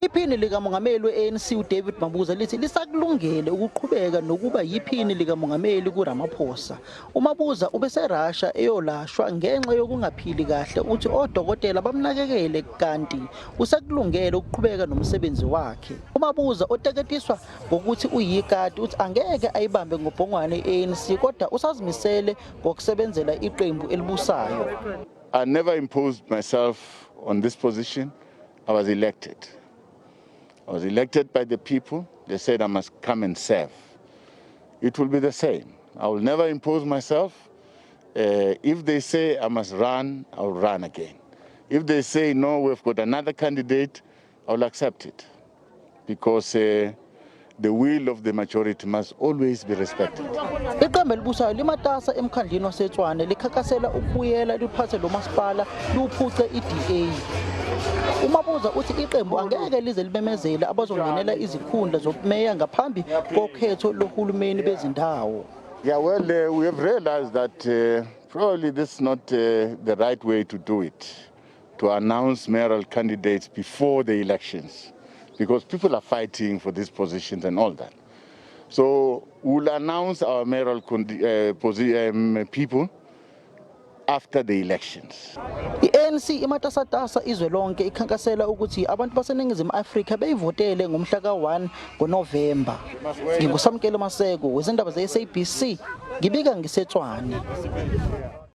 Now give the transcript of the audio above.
Iphini likamongameli we-ANC uDavid Mabuza lithi lisakulungele ukuqhubeka nokuba yiphini likamongameli kuRamaphosa. UMabuza ubeseRussia eyolashwa ngenxa yokungaphili kahle, uthi odokotela bamnakekele kanti usakulungele ukuqhubeka nomsebenzi wakhe. UMabuza oteketiswa ngokuthi uyikati uthi angeke ayibambe ngobhongwane i-ANC kodwa usazimisele ngokusebenzela iqembu elibusayo. I never imposed myself on this position. I was elected. I was elected by the people. They said I must come and serve. It will be the same. I will never impose myself. If they say I must run, I will run again. If they say no, we've got another candidate, I will accept it. Because the will of the majority must always be respected. Iqembu elibusayo limatasa emkhandlwini waseTshwane likhankasela ukubuyela liphathe lo masipala liwuphuce i-DA. UMabuza uthi iqembu angeke lize limemezele abazongenela izikhundla zobumeya ngaphambi kokhetho lohulumeni bezindawo. Yeah, well, we have realized that probably this is not the right way to do it, to announce mayoral candidates before the elections, because people are fighting for these positions and all that. So we'll announce our mayoral people after the elections. I-ANC imatasatasa izwe lonke ikhankasela ukuthi abantu baseNingizimu Afrika beyivotele ngomhla ka-1 ngoNovemba. NginguSamkelo Maseko wezindaba ze-SABC ngibika ngiseTshwane.